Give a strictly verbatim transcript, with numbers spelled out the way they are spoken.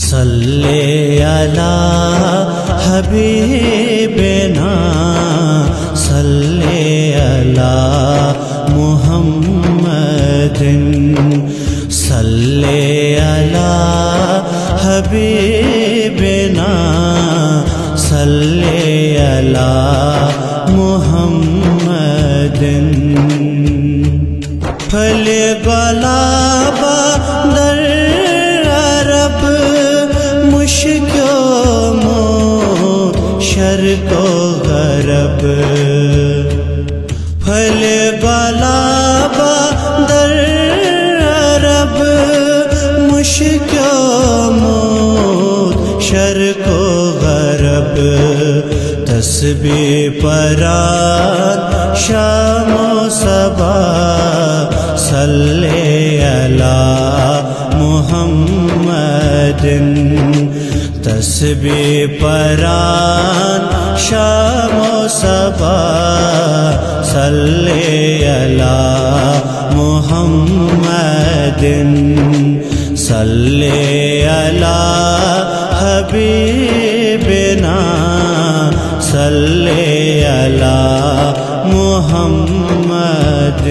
صل علی حبیبنا، صل علی محمد، صل علی حبیبنا، صل علی محمد۔ پھل گلاب در عرب، مشک و مو شرق و غرب۔ پھل گلاب در عرب، مشک و مو شرق و غرب۔ تسبیح پران شام و صبا، صل علی محمد۔ تسبیح پران شام و صبا، صل علی محمد، صل علی حبیبنا، صل علی محمد۔